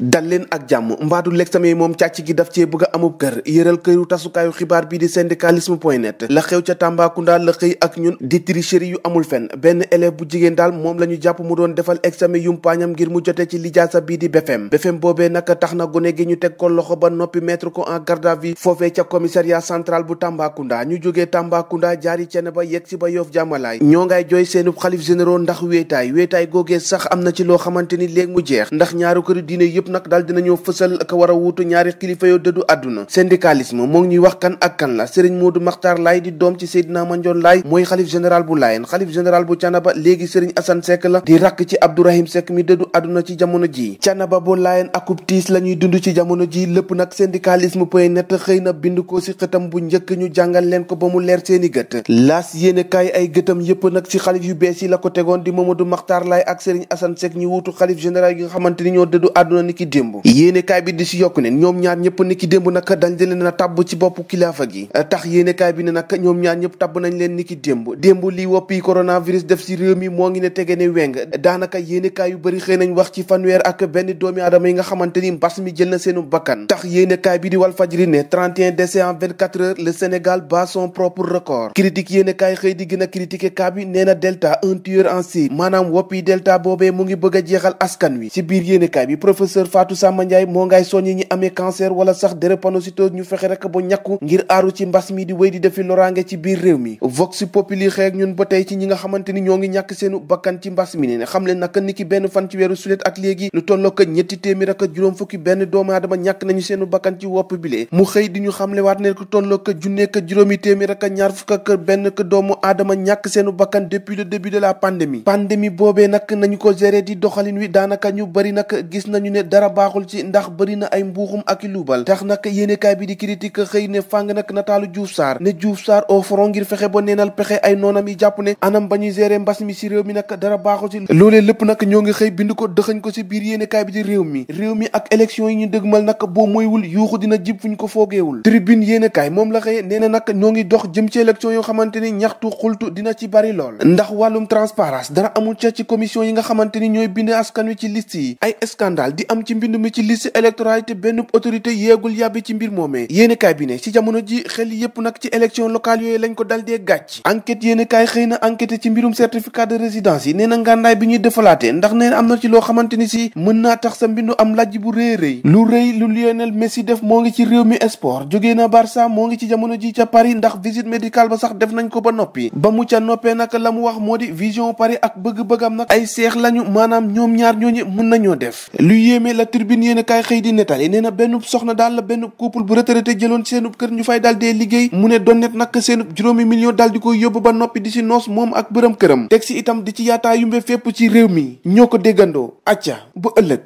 dal leen ak jàmm mbaadu l'examen yi moom càcc gi daf cee bëgg a amub kër yëral këru tasukaayu xibaar bii di syndicalisme point net la xew ca Tambacounda la xëy ak ñun di tricherie yu amul fenn benn élève bu jigéen daal moom la ñu jàpp mu doon defal examen yumpaañam ngir mu jote ci lijaasa bii di BFEM boobee naka tax na gone gi ñu teg ko loxo ba noppi mettre ko en garde à vue foofee ca commissariat central bu Tambacounda ñu jógee Tambacounda jaari cene ba yegg si ba Yoff Jàmmalaay ñoo ngay jooy seenub xalif généraux ndax wéetaay googee sax am na ci loo xamante ni léegi mu jeex ndax ñaaru këru diine yëpp nag daal dinañoo fësal ak war a wuutu ñaari kilifa yoo dëddu àdduna syndicalisme moo ngi ñuy wax kan ak kan la Serigne Modou Makhtar Laye di doom ci Seydina Mandione Laye mooy xalif général bu Layène xalif général bu Thiénaba léegi Serigne Assane Seck la di rakk ci Abdourahim Seck mi dëddu àdduna ci jamono ji Thiénaba bu Layène akub tiis la ñuy dund ci jamono ji lépp nag syndicalisme point net xëy na bind ko ci xëtam bu njëkk ñu jàngal leen ko ba mu leer seeni gët laas yéene kaay ay gëtam yëpp nag ci xalif yu bees yi la ko tegoon di Mamadou Makhtar Laye ak Serigne Assane Seck ñu wuutu xalif général yi nga xamante ni ñoo dëddu àdduna ni ki démb yéenekaay bi di si yokk ne ñoom ñaar ñëpp ni ki démb nag dañ leen na tabb ci bopp kilaafa gi tax yéenekaay bi ne nag ñoom ñaar ñëpp tabb nañ leen ni ki démb lii woppi coronavirus def si réew mi moo ngi ne tege ne weng daanaka yéenekaay yu bëri xëy nañ wax ci fanweer ak benn doomi aadama yi nga xamante ni mbas mi jël na seenu bakkan tax yéenekaay bi di Walfadjri ne 31 décès en 24 heures le Sénégal bat son propre record critique yéenekaay xëy di gën a critiquer cas bi nee na Delta un tueur en série maanaam woppi Delta boobee mu ngi bëgg a jeexal askan wi si biir yéenekaay bi professeur Fatou Samba Ndiaye moo ngay soññi ñi amee cancer wala sax drépanocytose ñu fexe rek ba ñàkku ngir aaru ci mbas mi di wéy di defi loraange ci biir réew mi vox populi xëy ak ñun ba tey ci ñi nga xamante ni ñoo ngi ñàkk seenu bakkan ci mbas mi ne xam leen naka ni ki benn fan ci weeru sulet ak léegi lu tolloo ko ñetti téeméer ak juróom fukki benn doomu aadama ñàkk nañu seenu bakkan ci wopp bile mu xëy di ñu xamlewaat ne ku tolloo ko junne ka juróomi téeméer ak ñaar fukk ak benn ka doomu aadama ñàkk seenu bakkan depuis le début de la pandémie boobee nag nañu ko gérer di doxalin wi daanaka ñu bëri nag gis nañu ne dara baaxul ci ndax bëri na ay mbuuxum ak i luubal tax nag yéenekaay bi di critique xëy ne fàng nag nataalu Diouf Sarr ne Diouf Sarr au front ngir fexe ba neenal pexe ay noonam yi jàpp ne anam ba ñuy gérer mbas mi si réew mi nag dara baaxul ci loolee lépp nag ñoo ngi xëy bind ko dëxañ ko si biir yéenekaay bi di réew mi ak élection yi ñu dëgmal nag boo moywul yuuxu dina jib fu ñu ko foogeewul tribune yéenekaay moom la xëy nee na nag ñoo ngi dox jëm ci élection yoo xamante ni ñaxtu xultu dina ci bari lool ndax wàllum transparence dara amul ca ci commission yi nga xamante ni ñooy bind askan wi ci liste yi ay scandale di am ci mbind mi ci liste électorale te benn autorité yeegul yàbbi ci mbir moomee yéenekaay bi ne ci jamono ji xel yépp nag ci élection locale yooyu lañ ko dal dee gàcc enquête yéenekaay xëy na enquête ci mbirum certificat de résidence yi nee na ngàndaay bi ñuy defalaate ndax nee na am na ci loo xamante ni si mën naa tax sa mbindu am lajj bu rëy lu Lionel Messi def moo ngi ci réew mi sport jógee na Barça moo ngi ci jamono ji ca Paris ndax visite médicale ba sax def nañ ko ba noppi ba mu ca noppee nag la mu wax moo di vision Paris ak bëgg-bëggam nag ay seex lañu maanaam ñoom ñaar ñooñu mën nañoo def lu yéeme la tribune yéenekaay xëy di nettali nee na benn soxna daal la benn couple bu retraité jëloon ci seenub kër ñu fay daal dee liggéey mu ne doon net nag seenub juróomi million daal di koy yóbbu ba noppi di si noos moom ak bërëm këram teg si itam di ci yaataa yumbe fépp ci réew mi ñoo ko déggandoo acca ba ëllëg